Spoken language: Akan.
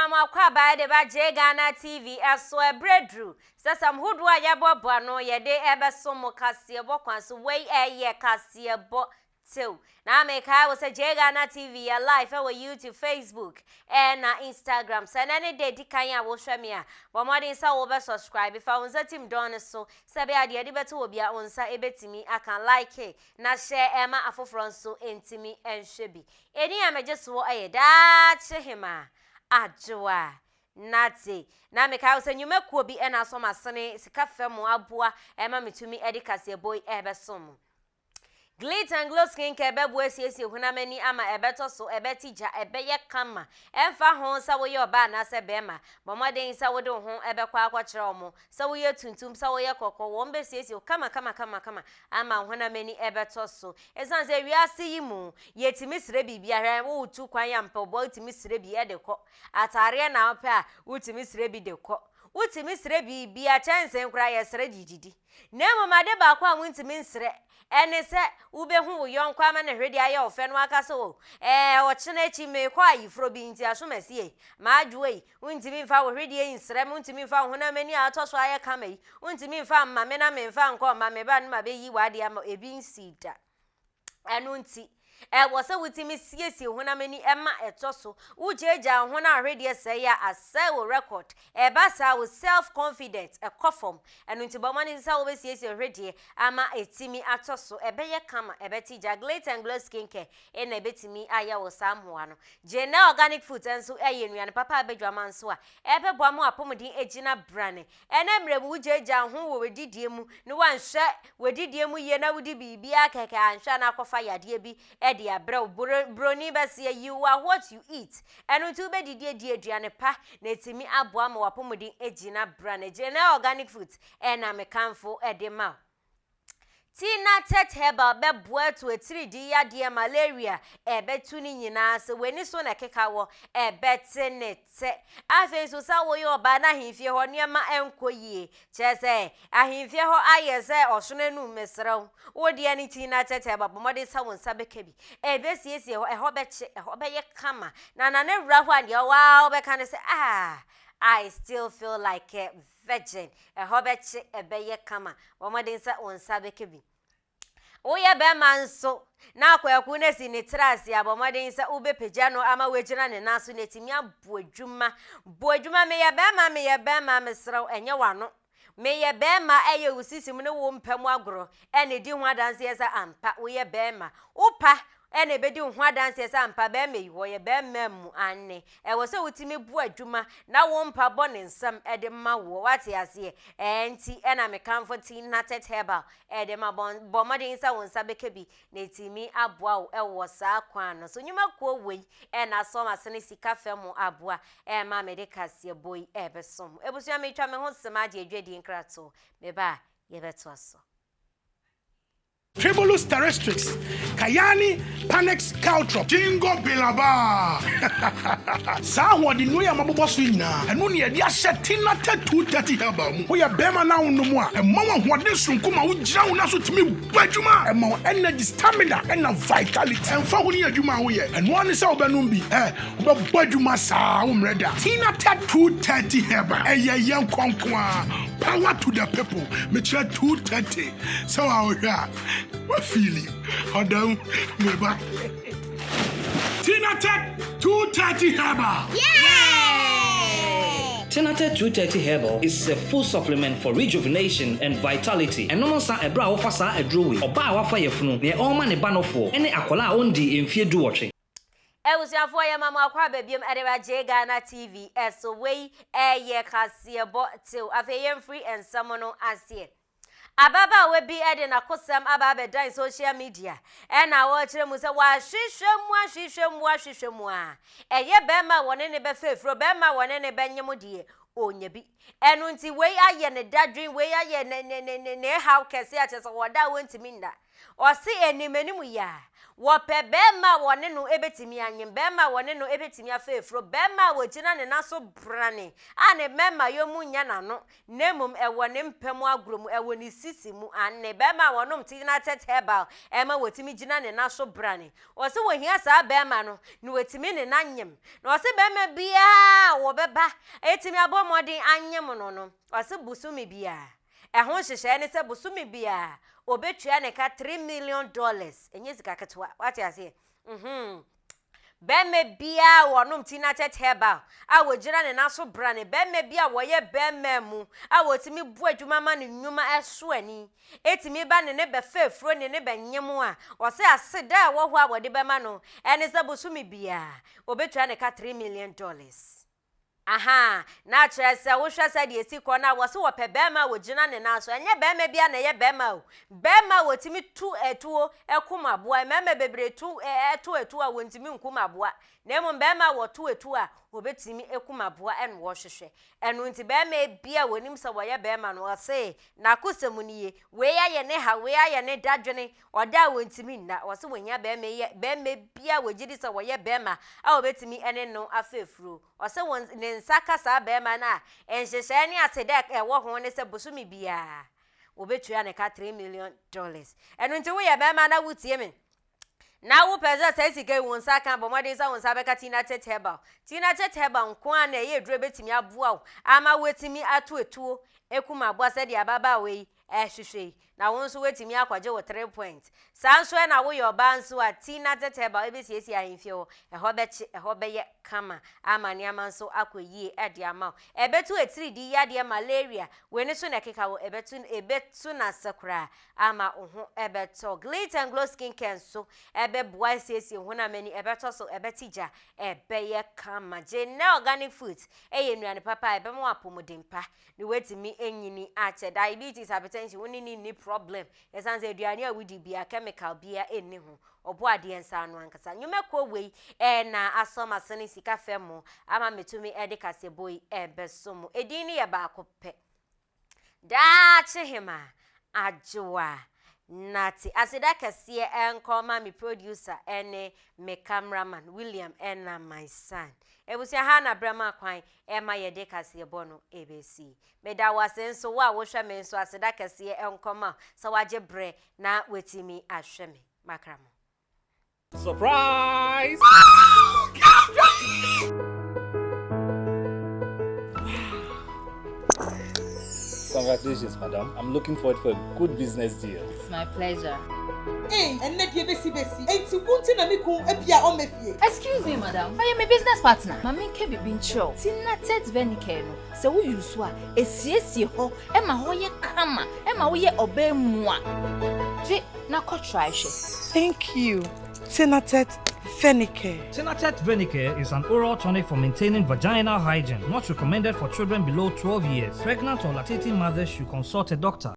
yɛma mo akwaaba de ba Gye Ghana TV ɛso. Ɛberɛ duru sɛ sɛm hodoɔ a yɛboaboa no yɛde ɛbɛso mo kaseɛbɔ kwan so. Wei ɛyɛ Kaseɛbɔ Tew. Na mekae wo sɛ Gye Ghana TV yɛ live ɛwɔ YouTube, Facebook ɛna Instagram. Sɛ ɛnɛ ne da di kan a wohwɛ me a, bɔ mmɔden sɛ wobɛ subscribe, fa wo nsa tim dɔn no so sɛ ɛbɛyɛ adeɛ de bɛto wɔ bia wo nsa ɛbɛtumi aka. Like na hyɛ ɛma afoforɔ nso ntumi nhwɛ bi. Ɛni a megye soɔ ɛyɛ Daakye Hema Adwoa Nate. Na mekae wo sɛ nnwumakuo bi ɛna asɔ m'asene sika fam aboa ɛma metumi ɛde kaseɛbɔ yi ɛbɛsom mo. Glit and Glow Skincare bɛboa asiesie honam ani ama ɛbɛtɔ so, ɛbɛte gya, ɛbɛyɛ kama. Ɛmfa ho sɛ woyɛ ɔbaa anaasɛ bɛrima, bɔ mmɔden sɛ wode wo ho ɛbɛkɔ akɔkyerɛ wɔn. Sɛ woyɛ tuntum, sɛ woyɛ kɔkɔɔ, wɔn bɛsiesie wo kama kama kama kama ama wo honam ani ɛbɛtɔ so. Ɛsiane sɛ wiase yi mu, yɛtumi srɛ biribi ahwɛ, woretu kwan a mpaboa wotumi srɛ bi de kɔ. Ataareɛ na wopɛ a, wotumi srɛ bi de kɔ. Wotumi srɛ biribi a kyɛnsee koraa yɛsrɛ de didi. Na mmom ade baako a wontumi nsrɛ ne sɛ wobɛhu wo yɔnko ama ne hwedeɛ ayɛ wo fɛ na waka sɛ, o, ɛɛ, ɔkyena akyi merekɔ ayeforɔ bi nti asomasi ei, m'adwoa yi, wontumi mfa wo hwedeɛ yi nsrɛ me, wontumi mfa wo honam ani a atɔ so ayɛ kama yi, wontumi mfa mma me na memfa nkɔ mma me ba no ma bɛyi w'adeɛ ama ebi nsii da. Ɛno nti, ɛwɔ sɛ wotumi siesie honam ani ma ɛtɔ so. Wogyaagyaa wo ho na ahwedeɛ sɛe a, asɛe wo record. Ɛba saa wo self confidence ɛkɔ fam. Ɛno nti bɔ mmɔden sɛ wobɛsiesie hwedeɛ ama ɛtumi atɔ so. Ɛbɛyɛ kama, ɛbɛte gya. Glitter and Glow Skincare na ɛbɛtumi ayɛ wo saa mmoa no. Jenna Organic Foods nso yɛ nnuane papa a bɛdwama nso a ɛbɛboa ma w'apɔmuden agyina brane. Ɛnnɛ mmerɛ mu wogyaagyaa wo ho wɔ w'adidie mu na woanhwɛ w'adidie mu yie na wodi biribiara kɛkɛ anhwɛ a na akɔfa yadeɛ bi de abrɛ wo. Buroni bɛseɛ, you are what you eat. Ɛno nti wobɛdidi adi aduane pa na ɛtumi aboa ma w'apɔmuden agyina brane. Gyina Organic Foods ɛna mekamfo de ma wo. Tina Tet Herbal bɛboa atu atiridii yadeɛ, malaria, ɛbɛtu ne nyinaa ase, w'ani so na ɛkeka wɔ, ɛbɛte ne tɛ. Afei nso sɛ woyɛ ɔbaa na ahemfie hɔ nneɛma nkɔ yie, kyerɛ sɛ ahemfie hɔ ayɛ sɛ ɔsono anum, mesrɛ wo, wo deɛ ne Tina Tet Herbal, bɔ mmɔden sɛ wo nsa bɛka bi. Ɛbɛsiesie hɔ, ɛhɔ bɛkye, ɛhɔ bɛyɛ kama. Na Nana wura hɔ a deɛ waa wobɛka ne sɛ, ah, I still feel like a virgin. Ɛhɔ bɛkye, ɛbɛyɛ kama. Bɔ mmɔden sɛ wo nsa bɛka bi. Woyɛ bɛrima nso na akwaku no asi ne tiri ase a, bɔ mmɔden sɛ wobɛpagya no ama wagyina ne nan so na atumi abɔ adwuma. Bɔ adwuma, meyɛ bɛrima, meyɛ bɛrima, mesrɛ wo, ɛnyɛ w'ano. Meyɛ bɛrima ɛyɛ wo sisi mu ne wo mpa mu agorɔ ɛna ɛdi ho adanseɛ sɛ ampa woyɛ bɛrima. Wopa ɛna ɛbɛdi wo ho adanseɛ sɛ ampa bɛrima yi wɔyɛ bɛrima mu anne. Ɛwɔ sɛ wotumi boa adwuma na wo mpa bɔ ne nsam de ma woɔ. Wate aseɛ? Ɛɛ nti ɛna mekamfo Tinatet Herbal ɛde ma. Bɔ bɔ mmɔden sɛ wo nsa bɛka bi na ɛtumi aboa wo ɛwɔ saa kwan no so. Nnwumakuo wei ɛna asɔ m'asene sika fam aboa ɛma mede kaseɛbɔ yi ɛrebɛsom. Abusua, metwa me ho sema agye adwadie nkratoɔ. Meba a, yɛbɛtoa so. Tribulus terrestris, Cayani, Panax caltrop. Jingo biloba. Saa ahoɔdennuro yi a mabobɔ so yi nyinaa, ɛno na yɛde ahyɛ Tinata 230 Herbal mu. Woyɛ barima na wonom a, ɛma wo ahoɔden soronko ma wogyina wo nan so tumi bɔ adwuma. Ɛma wo energy, stamina, ɛna vitality. Ɛmfa ho ne adwuma a woyɛ, ɛno ara ne sɛ wobɛnom bi. Ɛ, wobɛbɔ adwuma saa, wommrɛ da. Tinata 230 Herbal, ɛyɛ yɛn nko ara. Power to the people. Mekyerɛ 230. Sɛ wa wohwɛ a, wafeeli ɔdɔ mu meba. Tinatec 230 Herbal. Tinatec 230 Herbal is a full supplement for rejuvenation and vitality. Ɛnom nsa ɛberɛ a wofa saa aduro wei, ɔbaa a wafa yafunu, nea ɔrema ne ba nofoɔ, ne akwadaa a ɔndii mfeɛ 18. Abusuafoɔ, yɛma mo akwaaba biom ɛde ba Jay Ghana TV ɛso. Wei ɛyɛ kaseɛbɔ tew. Afei yɛmfiri nsɛm no aseɛ. Ababaawa bi de n'akosɛm aba abɛdan social media ɛna ɔrekyerɛ mu sɛ wahwehwɛ mu ahwehwɛ mu ahwehwɛ mu a ɛyɛ bɛrima a wɔne ne bɛfa afuro, bɛrima a wɔne ne bɛnyem deɛ, ɔnya bi. Ɛno nti wei ayɛ ne dadwen, wei ayɛ ne ne ne ne ne haw kɛse a kyerɛ sɛ ɔda a ɔntumi nna. Ɔse anim anim yi a, wɔpɛ bɛrima a wɔne no bɛtumi anyem, bɛrima a wɔne no bɛtumi afa afuro, bɛrima a ɔgyina ne nan so brane a ne mmarimayɔ mu nyɛ n'ano na mmom ɛwɔ ne mpa mu agorɔ mu, ɛwɔ ne sisi mu, aane, bɛrima a wɔnom Tinatet Herbal ɛma wɔtumi gyina ne nan so brane. Ɔse wɔhia saa bɛrima no na watumi ne no anyem. Na ɔse bɛrima biara a wɔbɛba atumi abɔ mmɔden anyem no no, ɔse bosome biara, ɛho nhyehyɛeɛ ne sɛ bosome biara ɔbɛtua ne ka $3 million, ɛnyɛ sika ketewa, wate aseɛ? Mhm. Bɛrima biara a wɔnom Tinatet Herbal a wɔgyina ne nan so brane, bɛrima bi a wɔyɛ bɛrima mu a wɔtumi bu adwuma ma ne nnwuma ɛso ani, ɛtumi ba ne ne bɛfa afuro ne ne bɛnyem a, ɔse aseda a ɛwɔ hɔ a wɔde bɛma no ɛne sɛ bosome biara ɔbɛtua ne ka $3 million. Ahaa, na kyerɛ sɛ wohwɛ sɛdeɛ ɛsi kɔ no a, wɔse wɔpɛ barima a ɔgyina ne nan so. Ɛnyɛ barima biara na ɛyɛ barima o. Barima a wɔtumi tu atuo kum aboa. Mmarima bebree tu to atuo a wɔntumi nkum aboa. Na mmom barima a wɔto atuo a wɔbɛtumi akum aboa na wɔhwehwɛ. Ɛno nti barima bi a wɔnim sɛ wɔyɛ barima no, ɔse n'akosɛm nie, wei ayɛ ne ha, wei ayɛ ne dadwene, ɔda a wɔntumi nna. Wɔse wɔhia barima yi, barima bi a wɔgye di sɛ wɔyɛ barima a wɔbɛtumi ne no afa afuro. Ɔse wɔn ne nsa ka saa barima no a, nhyehyɛe ne aseda a ɛwɔ ho ne sɛ bosome biara wɔbɛtua ne ka $3 million. Ɛno nti woyɛ barima na wotie me na wopɛ sɛ saa sika yi wo nsa ka, bɔ mmɔden sɛ wo nsa bɛka Tina Tet Herbal. Tina Tet Herbal nko ara na ɛyɛ aduro a ɛbɛtumi aboa wo ama woatumi ato atuo akum aboa sɛdeɛ ababaawa yi ɛrehwehwɛ yi, na wo nso woatumi akɔgye wo 3 point. Saa nso na woyɛ ɔbaa nso a, Tina Tet Herbal ɛbɛsiesie ahemfie hɔ, ɛhɔ bɛkye, ɛhɔ bɛyɛ kama ama nneɛma nso akɔ yie de ama wo. Ɛbɛtu atiridii yadeɛ, malaria, wei no so na ɛkeka wo, ɛbɛtu, ɛbɛtu n'ase koraa ama wo ho ɛbɛtɔ. Glit and Glow Skin Care nso ɛbɛboa asiesie honam ani, ɛbɛtɔ so, ɛbɛte gya, ɛbɛyɛ kama. Gye Organic Foods ɛyɛ nnuane papa a ɛbɛma wo apɔmuden pa na woatumi anyini akyɛ. Diabetes, hypertension, wo ne ne nni problem ɛsiane sɛ aduane a wodi bia chemical bia ɛnni ho. Ɔbɔ adeɛ nsa ano ankasa. Nnwumakuo wei ɛna asɔ m'asene sika fam mu ama metumi ɛde kaseɛbɔ yi ɛbɛso mo. Edin no yɛ baako pɛ. Daakye Hema Adwoa Nate. Aseda kɛseɛ ɛnkɔ ma me producer ɛne me cameraman William ɛna my son. Ebusua ha na brɛ ma kwan ɛma yɛde kaseɛbɔ no ɛbɛsi. Meda wo ase nso wo a wohwɛ me nso, aseda kɛseɛ ɛnkɔ ma sɛ wagye brɛ na watumi ahwɛ me. Makra mo. Surprise! Congratulations, madam. I'm looking forward for a good business deal. It's my pleasure. Ee, ɛnnɛ deɛ bɛsi bɛsi. Enti wo nti na me kun ebia ɔmmɛ fie. Excuse me, madam. I am a business partner. Ma menka bibi nkyerɛ wo. Tinatet Venicare no, sɛ wo use a, esiesie hɔ, ɛma hɔ yɛ kama, ɛma woyɛ ɔbaa mu a. Gye na kɔ try hwɛ. Thank you, Tinatet Venicare. Tinatet Venicare is an oral tonic for maintaining vaginal hygiene, not recommended for children below 12 years. Pregnant or lactating mothers should consult a doctor.